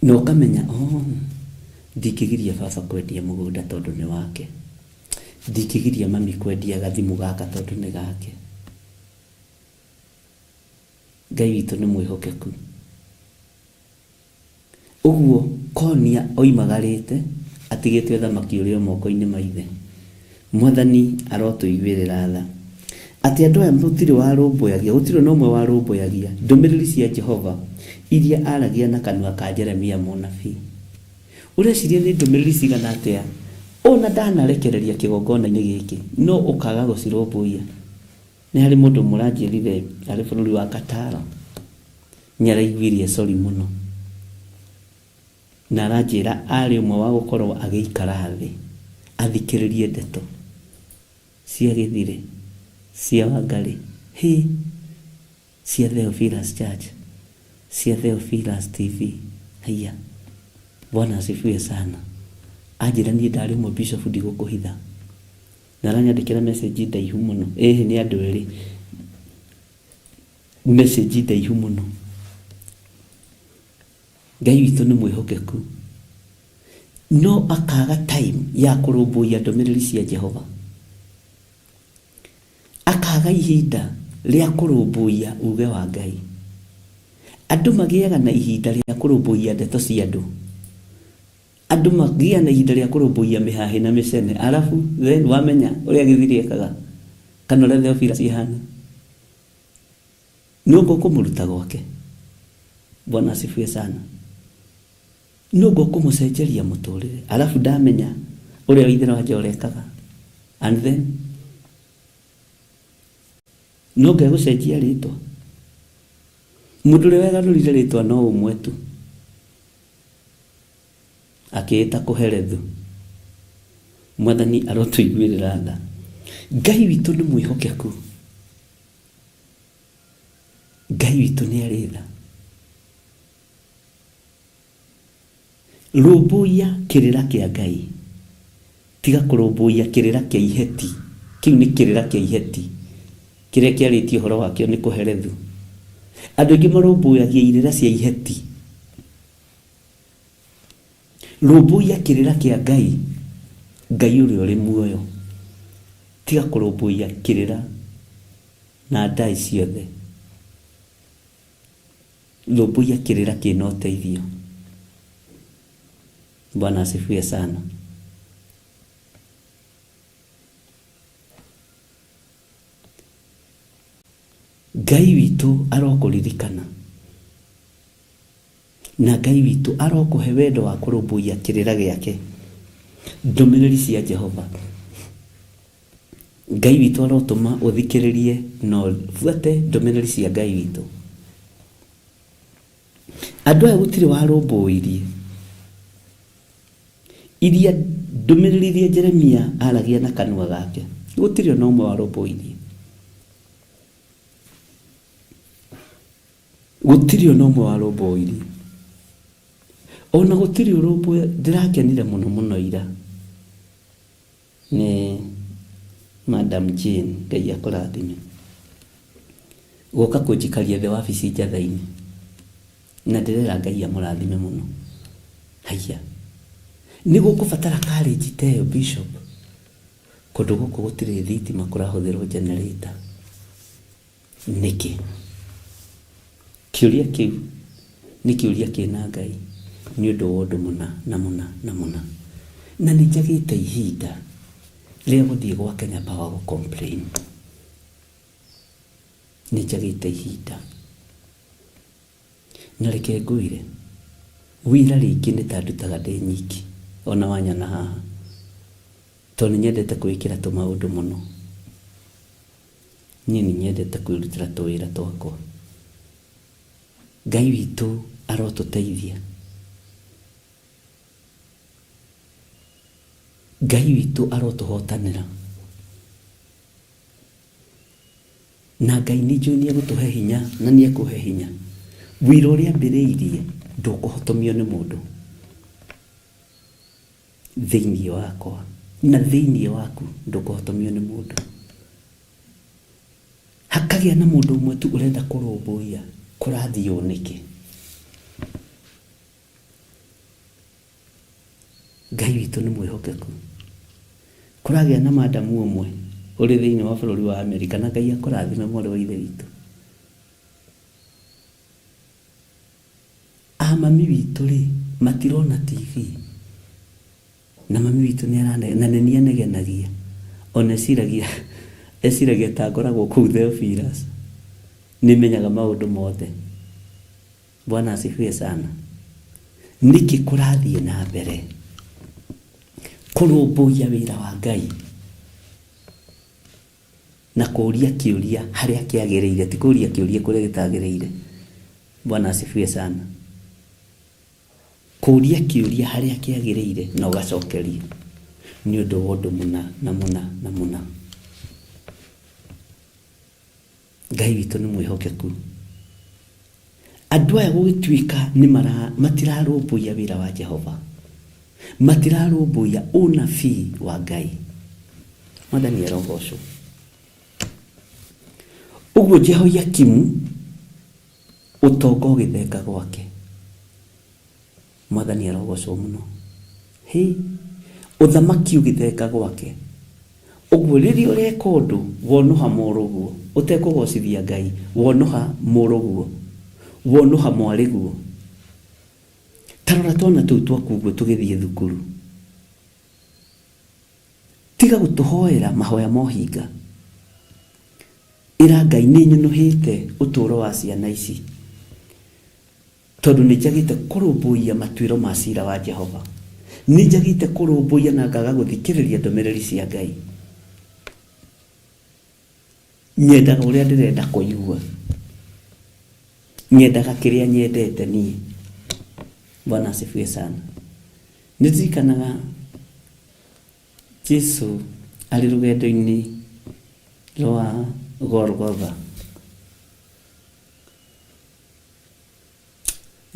Na ũkamenya oh, ndingĩgiria baba kwendia mũgũnda tondũ nĩ wake. Ndingĩgiria mami kwendia gathimũ gaka tondũ nĩ gake. Ngai witũ nĩ mwĩhokeku. Ũguo Konia oimagarĩte atigĩte ũthamaki ũrĩ o moko-inĩ ma ithe. Mwathani arotũiguĩrĩra tha. Atĩ andũ aya gũtirĩ warũmbũyagia, gũtirĩ o na ũmwe warũmbũyagia ndũmĩrĩri cia Jehova iria aaragia na kanua ka Jeremia mũnabii. Ũreciria nĩ ndũmĩrĩri cigana atĩa o na ndanarekereria kĩgongona-inĩ gĩkĩ no ũkaga gũcirũmbũiya? Nĩ harĩ mũndũ ũmwe ũranjĩrire arĩ bũrũri wa Qatar nĩ araiguire sorry mũno na aranjĩra arĩ ũmwe wa gũkorwo agĩikara thĩ athikĩrĩrie ndeto cia Gĩthire, cia Wangarĩ, hĩ, cia Theophilus Church, cia Theophilus TV, haiya, Bwana asifiwe sana. Anjĩra niĩ ndarĩ ũmwe bishop ndigũkũhitha. Na aranyandĩkĩra message ndaihu mũno. Ĩhĩ nĩ andũ erĩ. Message ndaihu mũno. Ngai witũ nĩ mwĩhokeku. No akaga time ya kũrũmbũiya ndũmĩrĩri cia Jehova. Akaga ihinda rĩa kũrũmbũiya uge wa Ngai. Andũ magĩaga na ihinda rĩa kũrũmbũiya ndeto cia andũ. Andũ magĩaga na ihinda rĩa kũrũmbũiya mĩhahĩ na mĩcene. Arabu then wamenya ũrĩa Gĩthiri ekaga kana ũrĩa Theophilus ihana. Nũ ũkũmũruta gwake? Bwana asifiwe sana. Nũ ũkũmũcenjeria mũtũrĩre? Arabu ndamenya ũrĩa Waithera wa Njoro ekaga. And then no ngegũcenjia rĩtwa. Mũndũ ũrĩa wegarũrire rĩtwa no ũmwe tu, akĩĩta Kũherethu. Mwathani arotũiguĩrĩra tha. Ngai witũ nĩ mwĩhokeku. Ngai witũ nĩ arĩ tha. Rũmbũiya kĩrĩra kĩa Ngai. Tiga kũrũmbũiya kĩrĩra kĩa iheti. Kĩu nĩ kĩrĩra kĩa iheti. Kĩrĩa kĩarĩtie ũhoro wakĩo nĩ Kũherethu. Andũ aingĩ marũmbũyagia irĩra cia iheti. Rũmbũiya kĩrĩra kĩa Ngai, Ngai ũrĩa ũrĩ muoyo. Tiga kũrũmbũiya kĩrĩra na ndaĩ ciothe. Rũmbũiya kĩrĩra kĩna ũteithio. Bwana asifiwe sana. Ngai witũ arokũririkana na Ngai witũ arokũhe wendo wa kũrũmbũiya kĩrĩra gĩake, ndũmĩrĩri cia Jehova. Ngai witũ arotũma ũthikĩrĩrie na ũbuate ndũmĩrĩri cia Ngai witũ. Andũ aya gũtirĩ warũmbũirie iria ndũmĩrĩri iria Jeremia aragia na kanua gake, gũtirĩ ona ũmwe warũmbũirie. Gũtirĩ ona ũmwe warũmbũirie. Ona gũtirĩ ũrũmbũya, ndĩrakenire mũno mũno ira nĩ Madam Jane, Ngai akũrathime, gũka kũnjikaria thĩ wabici njatha-inĩ. Na ndĩrera Ngai amũrathime mũno. Haiya, nĩ gũkũbatara courage ta ĩyo Bishop, kũndũ gũkũ gũtirĩ thitima kũrahũthĩrwo generator. Nĩkĩ? Kĩũria kĩu nĩ kĩũria kĩna Ngai nĩ ũndũ wa ũndũ mũna na mũna na mũna. Na nĩ njagĩte ihinda rĩa gũthiĩ gwa Kenya Power gũ complain. Nĩ njagĩte ihinda. Na reke ngwĩre, wĩra rĩngĩ nĩ ta ndutaga ndĩ nyiki, ona wanyona haha. Tondũ nĩ nyendete kwĩĩkĩra tũmaũndũ mũno. Niĩ nĩ nyendete kwĩrutĩra tũwĩra twakwa. Ngai witũ arotũteithia. Ngai witũ arotũhotanĩra. Na Ngai nĩ njũĩ nĩ egũtũhe hinya na nĩ ekũhe hinya. Wĩra ũrĩa ambĩrĩirie ndũkũhotomio nĩ mũndũ thĩinĩ wakwa na thĩinĩ waku ndũkũhotomio nĩ mũndũ. Hakagĩa na mũndũ ũmwe tu ũrenda kũrũmbũiya kũrathiĩ ũũ nĩkĩ. Ngai witũ nĩ mwĩhokeku. Kũragĩa na madamu ũmwe ũrĩ thĩinĩ wa bũrũri wa Amerika na Ngai akũrathime mwarĩ wa ithe witũ. A mami witũ rĩ, matirona TV? Na mami witũ nĩ arane, na nĩ niĩ anegenagia. Ona eciragia, eciragia ta ngoragwo kũu Theophilus. Nĩ menyaga maũndũ mothe. Bwana asifiwe sana. Nĩkĩ kũrathiĩ na mbere? Kũrũmbũiya wĩra wa Ngai na kũũria kĩũria harĩa kĩagĩrĩire, ti kũũria kĩũria kũrĩa gĩtagĩrĩire. Bwana asifiwe sana. Kũũria kĩũria harĩa kĩagĩrĩire na ũgacokerio nĩ ũndũ wa ũndũ mũna na mũna na mũna. Ngai witũ nĩ mwĩhokeku. Andũ aya gũgĩtuĩka nĩ mara, matirarũmbũiya wĩra wa Jehova, matirarũmbũiya ũnabii wa Ngai. Mwathani arogocwo. Ũguo Jehoiakimu ũtonga ũgĩthenga gwake. Mwathani arogocwo mũno. Hĩ, ũthamaki ũgĩthenga gwake. Ũguo rĩrĩa ũreka ũndũ wonoha mũrũguo, ũtekũgocithia Ngai, wonoha mũrũguo, wonoha mwarĩguo. Ta rora twana tũu twaku ũguo tũgĩthiĩ thukuru. Tiga gũtũhoera mahoya ma ũhinga. Ĩra Ngai nĩ nyũnũhĩte ũtũũro wa ciana ici, tondũ nĩ njagĩte kũrũmbũiya matuĩro ma cira wa Jehova. Nĩ njagĩte kũrũmbũiya na ngaga gũthikĩrĩria ndũmĩrĩri cia Ngai. Nyendaga ũrĩa ndĩrenda kũigua. Nyendaga kĩrĩa nyendete niĩ. Bwana asifiwe sana. Nĩ ndirikanaga Jesu arĩ rũgendo-inĩ rwa Golgotha.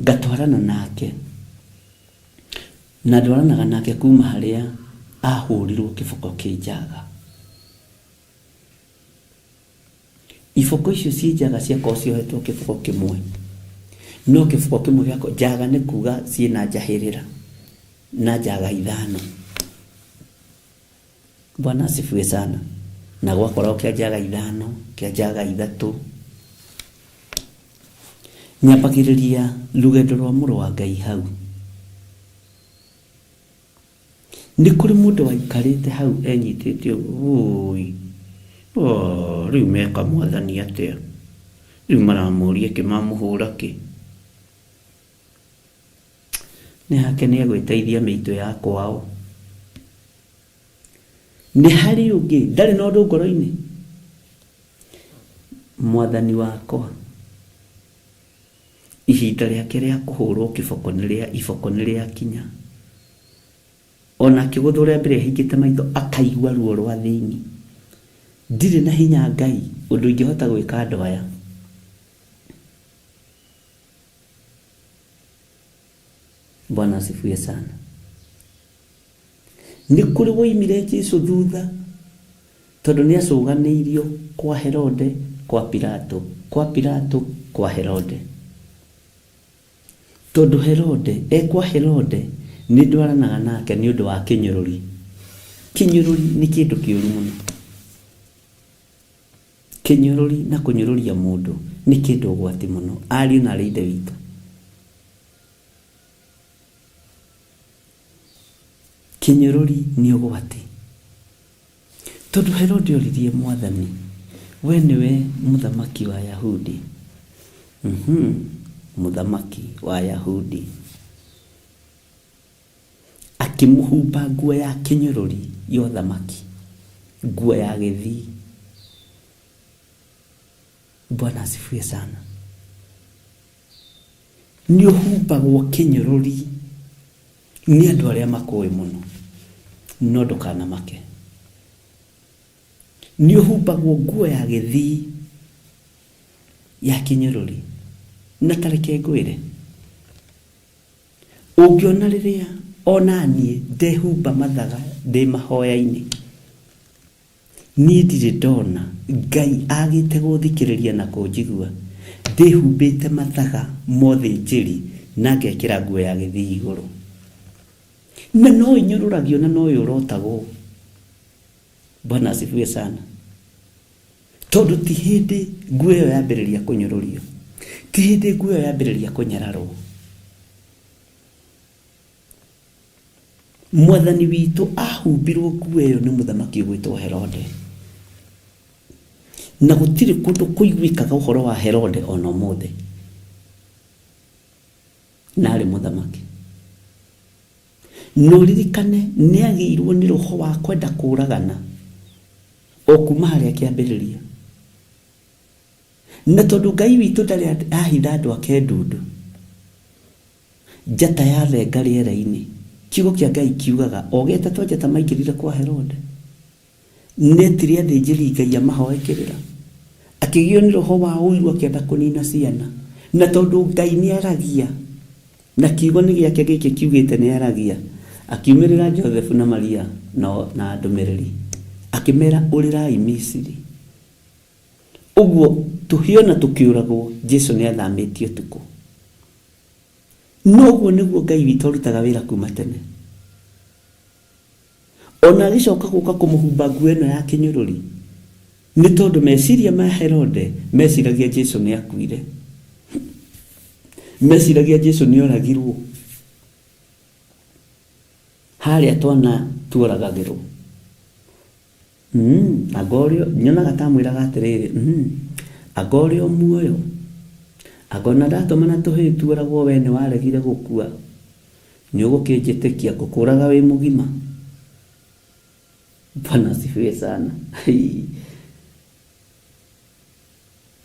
Ngatwarana nake, na ndwaranaga nake kuma harĩa ahũrirwo kĩboko kĩ njaga. Iboko icio ciĩ njaga ciakorwo ciohetwo kĩboko kĩmwe, no kĩboko kĩmwe gĩako njaga nĩ kuga ciĩna njahĩrĩra na njaga ithano. Bwana asifiwe sana. Na gwakorwo kĩa njaga ithano, kĩa njaga ithatũ. Nyambagĩrĩria rũgendo rwa mũrũ wa Ngai hau. Nĩ kũrĩ mũndũ waikarĩte hau enyitĩte ũguo, ũi, oh, rĩu meka mwathani atĩa? Rĩu maramũria kĩ, mamũhũra kĩ? Nĩ hake nĩ egwĩteithia mĩitũ ya kwao. Nĩ harĩ ũngĩ ndarĩ na ũndũ ngoro-inĩ? Mwathani wakwa, ihinda rĩake rĩa kũhũrwo kĩboko nĩ rĩa iboko nĩ rĩakinya. Ona akĩgũthwo rĩa mbere ahingĩte maitho akaigua ruo rwa thĩinĩ. Ndirĩ na hinya Ngai ũndũ ingĩhota gwĩka andũ aya. Bwana asifiwe sana. Nĩ kũrĩ woimire Jesu thutha tondũ nĩ acũganĩirio kwa Herode, kwa Pilato, kwa Pilato, kwa Herode. Tondũ Herode, e kwa Herode nĩ ndwaranaga nake nĩ ũndũ wa kĩnyũrũri. Kĩnyũrũri nĩ kĩndũ kĩũru mũno. Kĩnyũrũri na kũnyũrũria mũndũ nĩ kĩndũ ũgwati mũno, ariũ na arĩ ithe witũ. Kĩnyũrũri nĩ ũgwati. Tondũ Herode oririe Mwathani, we nĩwe mũthamaki wa Ayahudi? Mũthamaki wa Ayahudi. Akĩmũhumba nguo ya kĩnyũrũri ya ũthamaki, nguo ya gĩthii. Bwana asifiwe sana. Nĩ ũhumbagwo kĩnyũrũri nĩ andũ arĩa makũĩ mũno, no ndũkanamake. Nĩ ũhumbagwo nguo ya gĩthii ya kĩnyũrũri, na ta reke ngwĩre, ũngĩona rĩrĩa ona niĩ ndehumba mathaga ndĩ mahoya-inĩ, niĩ ndirĩ ndona Ngai agĩte gũthikĩrĩria na kũnjigua ndĩhumbĩte mathaga mothĩnjĩri na ngekĩra nguo ya gĩthii igũrũ. Na no ĩnyũrũragio na no ĩũrotagwo. Bwana asifiwe sana. Tondũ ti hĩndĩ nguo ĩyo yambĩrĩria kũnyũrũrio, ti hĩndĩ nguo ĩyo yambĩrĩria kũnyararwo. Mwathani witũ ahumbirwo nguo ĩyo nĩ mũthamaki ũgwĩtwo Herode. Na gũtirĩ kũndũ kũiguĩkaga ũhoro wa Herode ona ũmũthĩ. Na arĩ mũthamaki. Na ũririkane nĩ agĩirwo nĩ roho wa kwenda kũragana o kuma harĩa kĩambĩrĩria. Na tondũ Ngai witũ ndarĩ ahitha andũ ake ndundu, njata yathenga rĩera-inĩ, kiugo kĩa Ngai kiugaga o getatũ njata maingĩrire kwa Herode, nĩetire athĩnjĩri Ngai amahoe kĩrĩra. Akĩgĩo nĩ roho wa ũiru akĩenda kũnina ciana. Na tondũ Ngai nĩaragia, na kiugo nĩ gĩake gĩkĩ kiugĩte nĩaragia, akiumĩrĩra Joseph na Maria na ndũmĩrĩri, akĩmera ũrĩrai Misiri. Ũguo tũhĩo na tũkĩũragwo, Jesu nĩathamĩtio ũtukũ. Noguo nĩguo Ngai witũ arutaga wĩra kuma tene. Ona agĩcoka gũka kũmũhumba nguo ĩno ya kĩnyũrũri, nĩ tondũ meciria ma Herode meciragia Jesu nĩakuire. Meciragia Jesu nĩoragirwo. Harĩa twana tuoragagĩrwo. Anga ũrĩ o, nyonaga ta amwĩraga atĩrĩrĩ, anga ũrĩ o muoyo? Anga ona ndatũmana tũhĩĩ tuoragwo wee nĩwaregire gũkua? Nĩũgũkĩnjĩtĩkia ngũkũraga wĩ mũgima? Bwana asifiwe sana.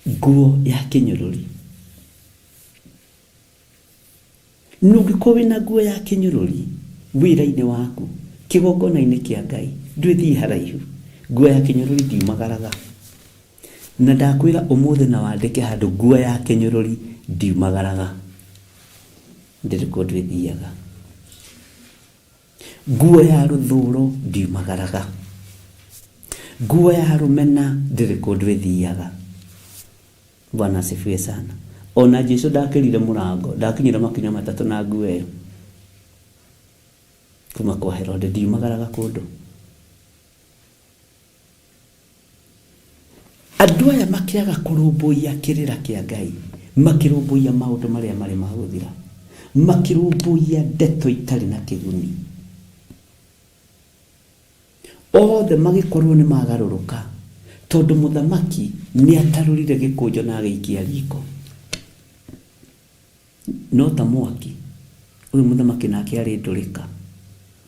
Nguo ya kĩnyũrũri. Na ũngĩkorwo wĩna nguo ya kĩnyũrũri wĩra-inĩ waku, kĩgongona-inĩ kĩa Ngai, ndwĩthiĩ haraihu. Nguo ya kĩnyũrũri ndiumagaraga. Na ndakwĩra ũmũthĩ na wandĩke handũ, nguo ya kĩnyũrũri ndiumagaraga. Ndĩrĩ kũndũ ĩthiaga. Nguo ya rũthũro ndiumagaraga. Nguo ya rũmena ndĩrĩ kũndũ ĩthiaga. Bwana asifiwe sana. Ona Jesu ndakĩrire mũrango, ndakinyire makinya matatũ na nguo ĩyo. Kuma kwa Herode ndiumagaraga kũndũ. Andũ aya makĩaga kũrũmbũiya kĩrĩra kĩa Ngai, makĩrũmbũiya maũndũ marĩa marĩ ma gũthira, makĩrũmbũiya ndeto itarĩ na kĩguni. Othe magĩkorwo nĩ magarũrũka, tondũ mũthamaki nĩatarũrire gĩkũnjo na agĩikia riiko. No ta mwaki, ũyũ mũthamaki nake arĩ ndũrĩka,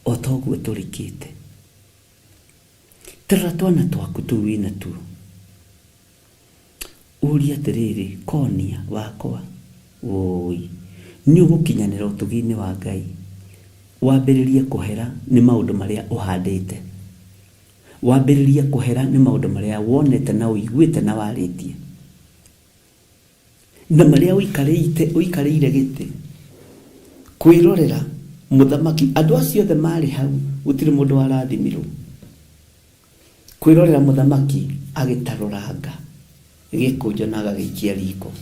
o ta ũguo tũrĩkĩte. Ta rora twana twaku tũu wĩ natuo, ũrie atĩrĩrĩ, Konia wakwa, wũi, nĩ ũgũkinyanĩra ũtugi-inĩ wa Ngai, wambĩrĩrie kũhera nĩ maũndũ marĩa ũhandĩte, wambĩrĩrie kũhera nĩ maũndũ marĩa wonete na ũiguĩte na warĩtie, na marĩa ũikarĩte, ũikarĩire gĩtĩ, kwĩrorera mũthamaki, andũ acio othe marĩ hau, gũtirĩ mũndũ warathimirwo. Kwĩrorera mũthamaki agĩtarũranga gĩkũnjo na agagĩikia riko.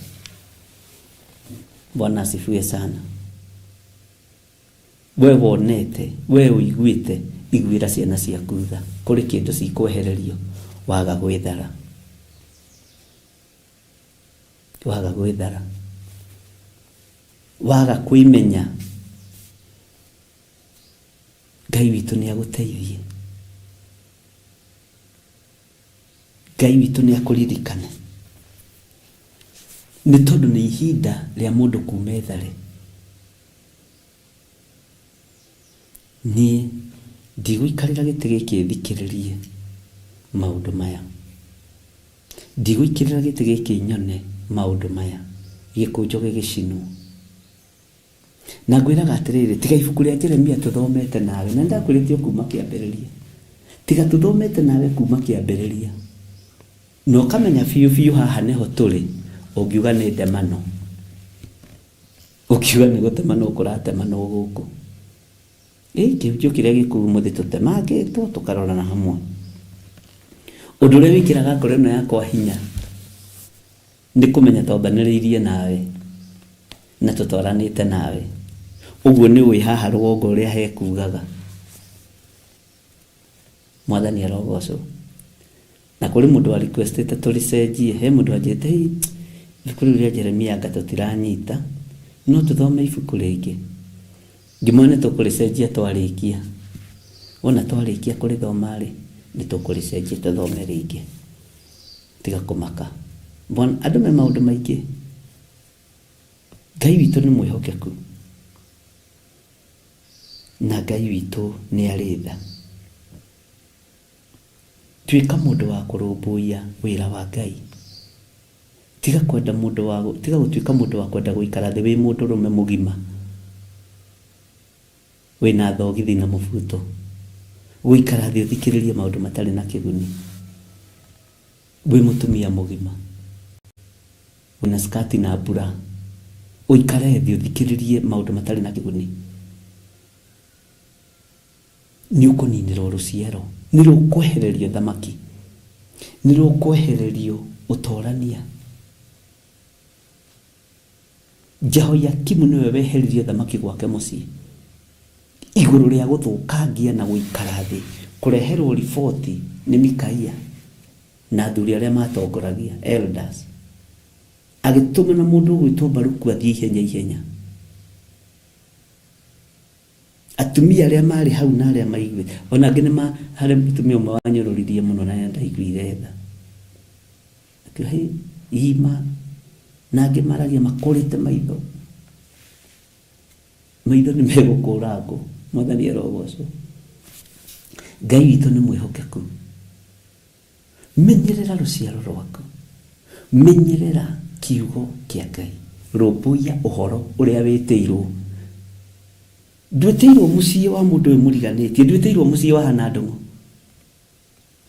Bwana asifiwe sana. We wonete, we ũiguĩte, iguĩra ciana ciaku tha. Kũrĩ kĩndũ cikwehererio waga gwĩthara. Waga gwĩthara. Waga kwĩmenya. Ngai witũ nĩ agũteithie. Ngai witũ nĩ akũririkane. Nĩ tondũ nĩ ihinda rĩa mũndũ kuma ethare. Niĩ ndigũikarĩra gĩtĩ gĩkĩ thikĩrĩrie maũndũ maya. Ndigũikarĩra gĩtĩ gĩkĩ nyone maũndũ maya. Gĩkũnjo gĩgĩcinwo. Na ngwĩraga atĩrĩrĩ, tiga ibuku rĩa Jeremia tũthomete nawe, na nĩndakwĩrĩte o kuma kĩambĩrĩria, tiga tũthomete nawe kuma kĩambĩrĩria, na ũkamenya biũ biũ haha nĩho tũrĩ, ũngiuga nĩ ndemano, ũkiuga nĩ gũtemana ũkũratemanwo gũkũ. Ĩ kĩhunjio kĩrĩa gĩkũu ũmũthĩ tũtemangĩtwo tũkarorana hamwe. Ũndũ ũrĩa wĩkĩraga ngoro ĩno yakwa hinya, Nĩ kũmenya twambanĩrĩirie nawe na tũtwaranĩte nawe. Ũguo nĩ ũĩ haha rũgongo ũrĩa hekugaga. Mwathani arogocwo. Na kũrĩ mũndũ wa requestĩte tũrĩcenjie. He mũndũ wanjĩrĩte, hĩ, ibuku rĩu rĩa Jeremia anga tũtiranyita. No tũthome ibuku rĩngĩ. Ngĩmwĩra nĩ tũkũrĩcenjia twarĩkia. Wona twarĩkia kũrĩthoma-rĩ, nĩ tũkũrĩcenjia tũthome rĩngĩ. Tiga kũmaka. Bwana, andũ me maũndũ maingĩ. Ngai witũ nĩ mwĩhokeku. Na Ngai witũ nĩ arĩ tha. Tuĩka mũndũ wa kũrũmbũiya wĩra wa Ngai. Tiga kwenda mũndũ wa, tiga gũtuĩka mũndũ wa kwenda gũikara thĩ wĩ mũndũrũme mũgima wĩna thogithi na mũbuto. Gũikara thĩ ũthikĩrĩrie maũndũ matarĩ na kĩguni. Wĩ mũtumia mũgima wĩna skati na mbura, ũikare thĩ ũthikĩrĩrie maũndũ matarĩ na kĩguni. Nĩ ũkũninĩrwo rũciaro, nĩ rũkwehererio thamaki, nĩ rũkwehererio ũtorania. Jehoiakimu nĩwe weheririe thamaki gwake mũciĩ igũrũ rĩa gũthũkangia na gũikara thĩ kũreherwo riboti nĩ Mikaia na athuri arĩa matongoragia elders. Agĩtũmana mũndũ ũgwĩtwo Baruku athiĩ ihenya ihenya. Atumia arĩa marĩ hau na arĩa maiguĩte, ona angĩ nĩ harĩ mũtumia ũmwe wanyũrũririe mũno na ndaiguire tha. Akiuga, "Hĩ, ima." Na angĩ maragia makũrĩte maitho. Maitho nĩ megũkũra ngũ. Mwathani arogocwo. Ngai witũ nĩ mwĩhokeku. Menyerera rũciaro rwaku. Menyerera kiugo kĩa Ngai. Rũmbũiya ũhoro ũrĩa wĩtĩirwo. Ndwĩtĩirwo mũciĩ wa mũndũ ũyũ mũriganĩtie. Ndwĩtĩirwo mũciĩ wa Hannah Ndung'u.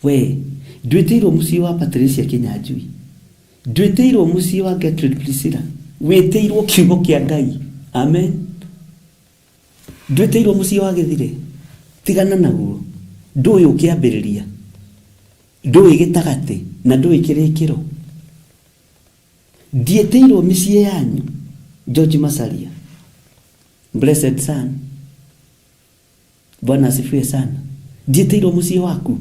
We, ndwĩtĩirwo mũciĩ wa Patricia Kinyanjui. Ndwĩtĩirwo mũciĩ wa Gertrude Priscilla. Wĩtĩirwo kiugo kĩa Ngai. Amen. Ndwĩtĩirwo mũciĩ wa Gĩthire. Tigana naguo. Ndũĩ ũkĩambĩrĩria. Ndũĩ gĩtagatĩ na ndũĩ kĩrĩkĩro. Ndiĩtĩirwo mĩciĩ yanyu. George Macharia. Blessed son. Bwana asifiwe sana. Ndiĩtĩirwo mũciĩ waku.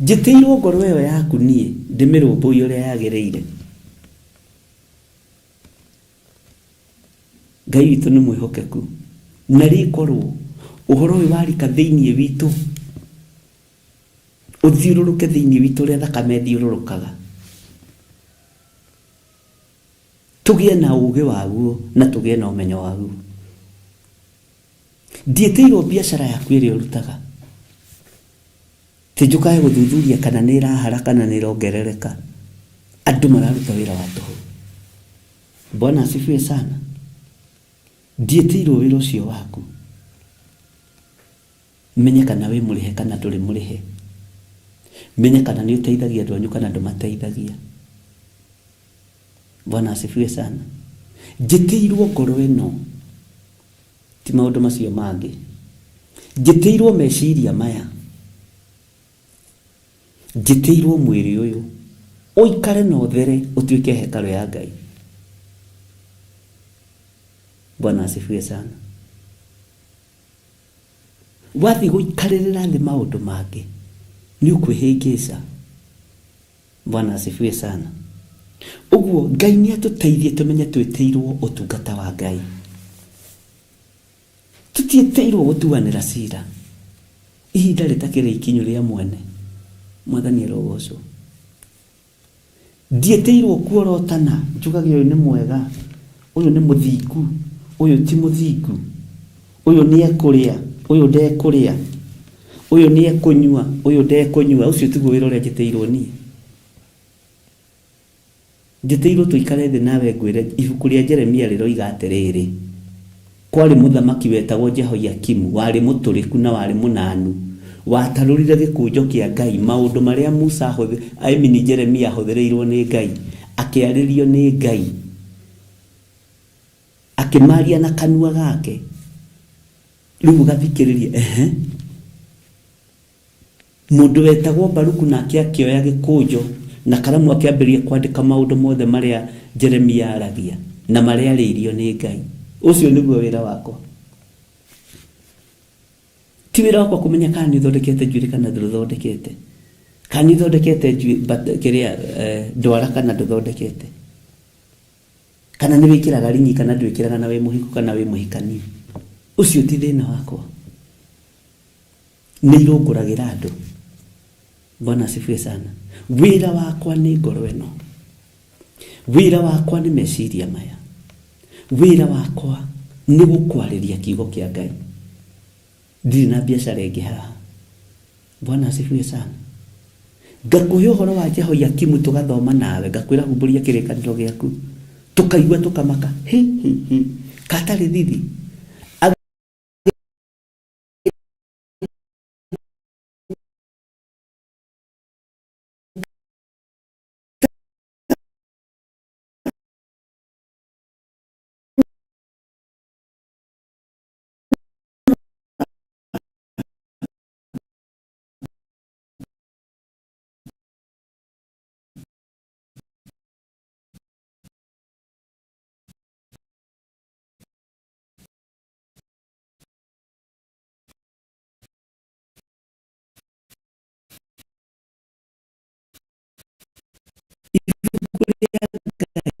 Njĩtĩirwo ngoro ĩyo yaku niĩ ndĩmĩrũmbũiye ũrĩa yagĩrĩire. Ngai witũ nĩ mwĩhokeku. Na rĩkorwo ũhoro ũyũ warika thĩinĩ witũ, ũthiũrũrũke thĩinĩ witũ ũrĩa thakame ĩthiũrũrũkaga, tũgĩe na ũgĩ waguo na tũgĩe na ũmenyo waguo. Ndiĩtĩirwo biacara yaku ĩrĩa ũrutaga. Ti njũkage gũthuthuria kana nĩ ĩrahara kana nĩ ĩrongerereka. Andũ mararuta wĩra wa tũhũ. Bwana asifiwe sana. Ndiĩtĩirwo wĩra ũcio waku. Menye kana wĩ mũrĩhe kana ndũrĩ mũrĩhe. Menye kana nĩ ũteithagia andũ anyu kana ndũmateithagia. Bwana asifiwe sana. Njĩtĩirwo ngoro ĩno ti maũndũ macio mangĩ. Njĩtĩirwo meciria maya. Njĩtĩirwo mwĩrĩ ũyũ ũikare na ũthere ũtuĩke hekarũ ya Ngai. Bwana asifiwe sana. Wathiĩ gũikarĩrĩra thĩ maũndũ mangĩ nĩ ũkwĩhĩngĩca. Bwana asifiwe sana. Ũguo Ngai nĩ atũteithie tũmenye twĩtĩirwo ũtungata wa Ngai. Tũtiĩtĩirwo gũtuanĩra cira ihinda rĩtakĩrĩ ikinyu rĩa mwene. Mwathani arogocwo. Ndiĩtĩirwo kuorotana njugage ũyũ nĩ mwega, ũyũ nĩ mũthingu, ũyũ ti mũthingu, ũyũ nĩ ekũrĩa, ũyũ ndekũrĩa, ũyũ nĩ ekũnyua, ũyũ ndekũnyua. Ũcio tiguo wĩra ũrĩa njĩtĩirwo niĩ. Njĩtĩirwo tũikare thĩ nawe ngwĩre ibuku rĩa Jeremia rĩroiga atĩrĩrĩ, kwarĩ mũthamaki wetagwo Jehoiakimu, warĩ mũtũrĩku na warĩ mũnanu, watarũrire gĩkũnjo kĩa Ngai, maũndũ marĩa Musa I mean Jeremia ahũthĩrĩirwo nĩ Ngai, akĩarĩrio nĩ Ngai, akĩmaria na kanua gake. Rĩu ũgathikĩrĩria, ehe. Mũndũ wetagwo Baruku nake akĩoya gĩkũnjo na karamu akĩambĩrĩria kwandĩka maũndũ mothe marĩa Jeremia aaragia na marĩa arĩirio nĩ Ngai. Ũcio nĩguo wĩra wakwa. Ti wĩra wakwa kũmenya kana nĩ ũthondekete njuĩrĩ kana ndũthondekete. Kana nĩ ũthondekete njuĩrĩ, kĩrĩa, ndwara kana ndũthondekete. Kana nĩ wĩkĩraga ringi kana ndwĩkĩraga na wĩ mũhiku kana wĩ mũhikania. Ũcio ti thĩna wakwa. Nĩ irũngũragĩra andũ. Bwana asifiwe sana. Wĩra wakwa nĩ ngoro ĩno. Wĩra wakwa nĩ meciria maya. Wĩra wakwa nĩ gũkwarĩria kiugo kĩa Ngai. Ndirĩ na biacara ĩngĩ haha. Bwana asifiwe sana. Ngakũhe ũhoro wa Jehoiakimu tũgathoma nawe, ngakwĩra humbũria kĩrĩkanĩro gĩaku. Tũkaigua tũkamaka, hi hi hi, katarĩ thithi. Ibuku rĩa Ngai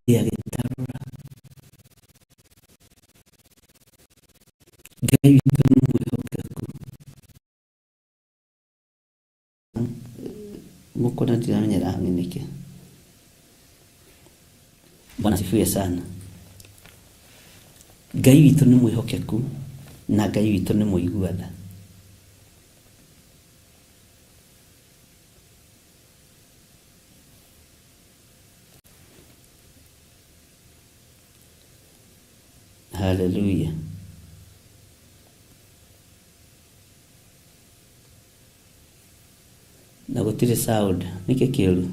rĩa gĩtarũra. Ngai witũ nĩ mwĩhokeku. Mũkona ndiramenya ĩrahang'e nĩkĩ. Bwana asifiwe sana. Ngai witũ nĩ mwĩhokeku na Ngai witũ nĩ mũigua tha. Haleluya. Na gũtirĩ sound. Nĩkĩ kĩũru?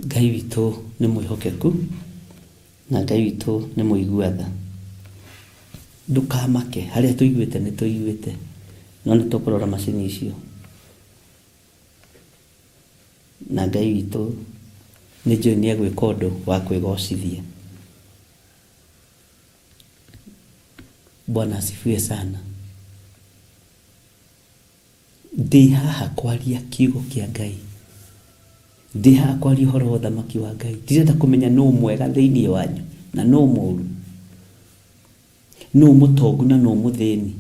Ngai witũ nĩ mwĩhokeku na Ngai witũ nĩ mũigua tha. Ndũkamake, harĩa tũiguĩte nĩ tũiguĩte, no nĩ tũkũrora macini icio. Na Ngai witũ nĩ njũĩ nĩ egwĩka ũndũ wa kwĩgocithia. Bwana asifiwe sana. Ndĩ haha kwaria kiugo kĩa Ngai. Ndĩ haha kwaria ũhoro wa ũthamaki wa Ngai. Ndirenda kũmenya nũ mwega thĩinĩ wanyu na nũ mũũru. Nũ mũtongu na nũ mũthĩni.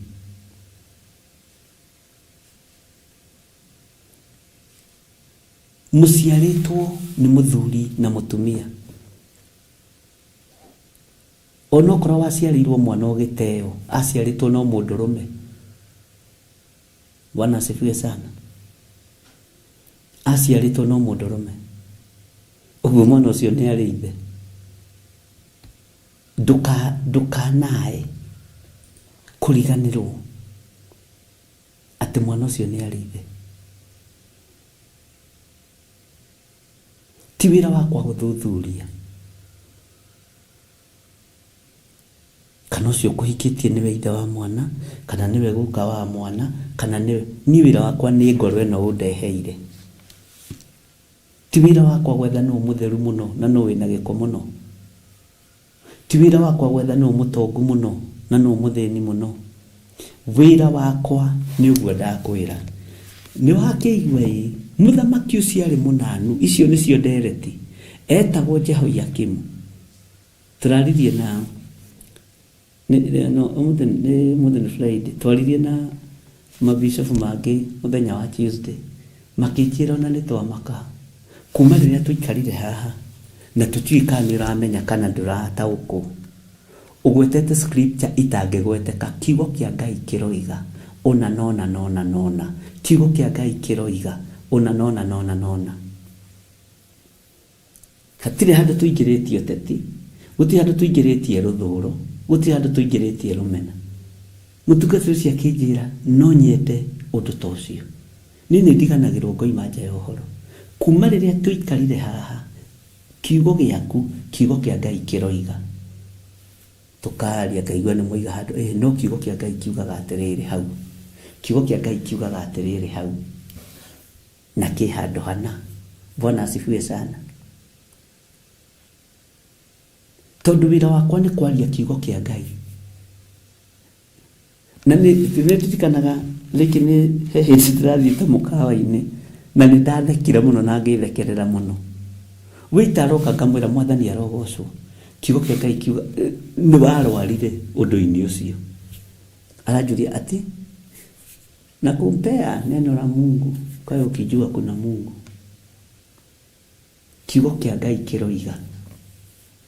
Mũciarĩtwo nĩ mũthuri na mũtumia. Onokorwo waciarĩirwo mwana ũgĩteo, aciarĩtwo no mũndũrũme. Bwana asifiwe sana. Aciarĩtwo no mũndũrũme. Ũguo mwana ũcio nĩ arĩ ithe. Ndũkanae kũriganĩrwo atĩ mwana ũcio nĩ arĩ ithe. Ti wĩra wakwa gũthuthuria kana ũcio ũkũhikĩtie nĩwe ithe wa mwana, kana nĩwe guka wa mwana, kana nĩwe. Niĩ wĩra wakwa nĩ ngoro ĩno ũndeheire. Ti wĩra wakwa gwetha nũ mũtheru mũno na nũ wĩna gĩko mũno. Ti wĩra wakwa gwetha nũ mũtongu mũno na nũ mũthĩni mũno. Wĩra wakwa nĩ ũguo ndakwĩra. Nĩ wakĩigua ĩ, mũthamaki ũcio arĩ mũnanu, icio nĩcio ndereti. Etagwo Jehoiakimu. Tũraririe na no ũmũthĩ nĩ ũmũthĩ nĩ Friday. Twaririe na mabishopu mangĩ mũthenya wa Tuesday. Makĩnjĩra ona nĩ twamaka. Kuma rĩrĩa tũikarire haha na tũtiũĩ kana nĩ ũramenya kana ndũrataũkwo. Ũgwetete scripture itangĩgweteka. Kiugo kĩa Ngai kĩroiga ũna nona nona nona. Kiugo kĩa Ngai kĩroiga ũna nona nona nona. Hatirĩ handũ tũingĩrĩtie ũteti, gũtirĩ handũ tũingĩrĩtie rũthũro, gũtirĩ handũ tũingĩrĩtie rũmena. Mũtungatĩri ũcio akĩnjĩra no nyende ũndũ ta ũcio. Niĩ nĩ ndiganagĩrwo ngoima nja ya ũhoro. Kuma rĩrĩa tũikarire haha, kiugo gĩaku, kiugo kĩa Ngai kĩroiga. Tũkaria ngaigua nĩ mwaiga handũ, ĩĩ no kiugo kĩa Ngai kiugaga atĩrĩrĩ hau. Kiugo kĩa Ngai kiugaga atĩrĩrĩ hau. Na kĩ handũ hana. Bwana asifiwe sana. Tondũ wĩra wakwa nĩ kwaria kiugo kĩa Ngai. Na nĩ ndirikanaga rĩngĩ nĩ he hĩndĩ ndĩrathiĩte mũkawa-inĩ na nĩ ndathekire mũno na ngĩthekerera mũno. Waiter aroka ngamwĩra mwathani arogocwo. Kiugo kĩa Ngai kiuga nĩ warwarire ũndũ-inĩ ũcio. Aranjũria atĩ na kumpea neno la Mungu, ukae ukijua kuna Mungu. Kiugo kĩa Ngai kĩroiga.